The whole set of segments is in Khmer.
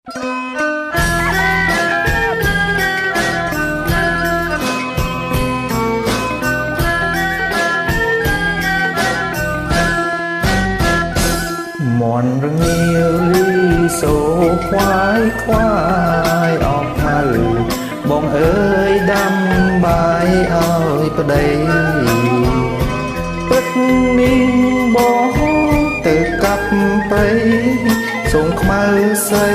មន់រងាលឺសូខ្វាយខ្វាយអอกខ្មៅបងអើយដាំបាយឲ្យប្តីព្រឹកនេះបងទៅកាប់ព្រៃសូមខ្មៅស្រី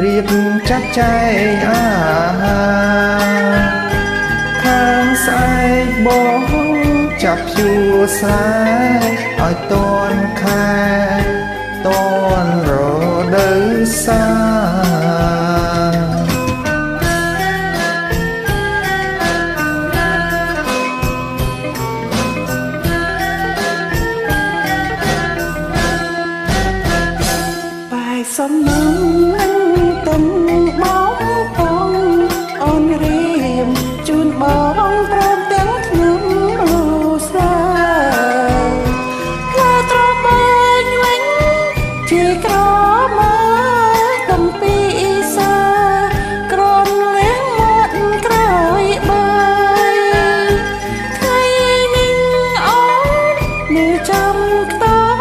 រៀបចាត់ចែងអាហារខាងស្អែកបងចាប់ជួស្រែឲ្យតនខែតនរដូវសាបាយសំណងនឹងទឹងបងពងអូនរៀមជូនបងព្រមទាំងខ្ញុំលូស្រាផ្លែត្របែកវិញជាក្រមើតំពីសាក្រនលៀងមាត់ក្រោយបាយថ្ងៃនេះអូននៅចាំខ្ទម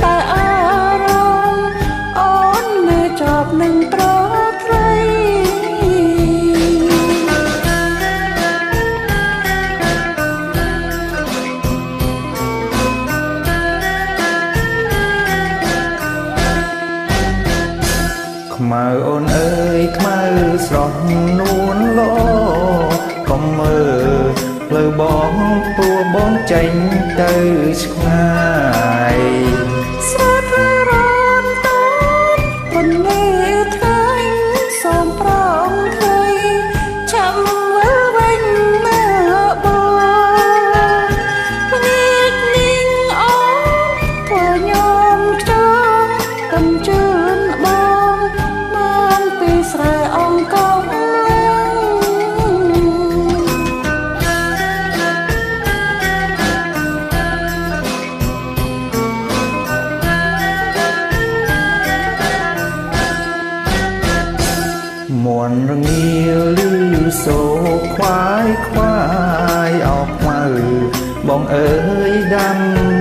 តែអារម្មណ៍អូននៅជាប់នឹងប្រត្រីខ្មៅអូនអើយខ្មៅស្រស់នួនល្អកុំមើលផ្លូវបងព្រោះបងចេញទៅឆ្ងាយស្រែធ្វើរនតនពន្លឺថ្ងៃសូមប្រងថ្ងៃចាំវិលវិញណាបងភ្នែកនេះអូនធ្វើញោមខ្ចង់កំជឿនបងមកពីស្រែអង្គង មន់រងាលឺសូខ្វាយខ្វាយអោខ្មៅបងអើយដាំ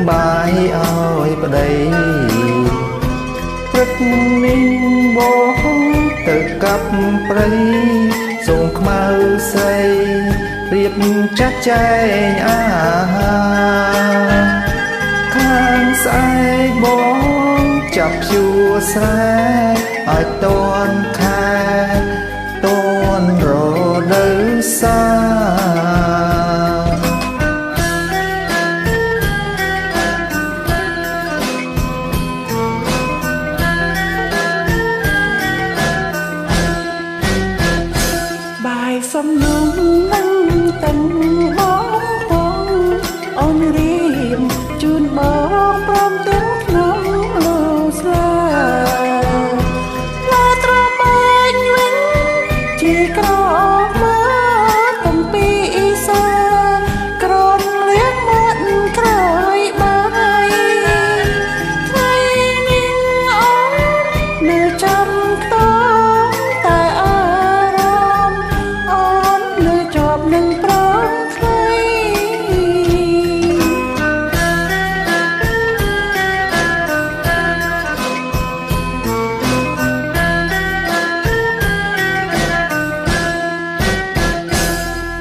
បាយឲ្យប្តីព្រឹកនេះបងទៅកាប់ព្រៃសូមខ្មៅស្រីរៀបចាត់ចែងអាហារខាងស្អែកបងចាប់ជួស្រែឲ្យតនខែតនរដូវសាបាយសំណងនឹងទឹងបងពងអូនរៀមជូនបងព្រមទាំងក្នុងលូស្លាផ្លែត្របែកវិញជាក្រមើតំពីសាក្រនលៀងមាត់ក្រោយបាយថ្ងៃនេះអូននៅចាំខ្ទមតែអារម្មណ៍អូននៅជាប់នឹងប្រងថ្ងៃ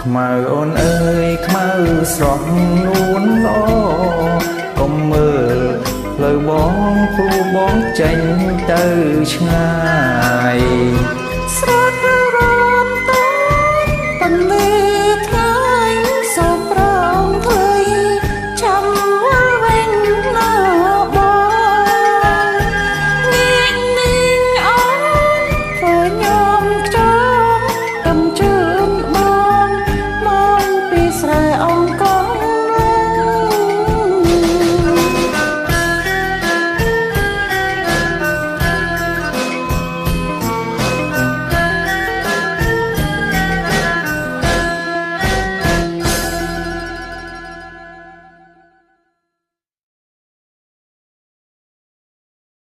ខ្មៅអូនអើយខ្មៅស្រស់នួនល្អកុំមើលផ្លូវបងព្រោះបងចេញទៅឆ្ងាយ ស្រត់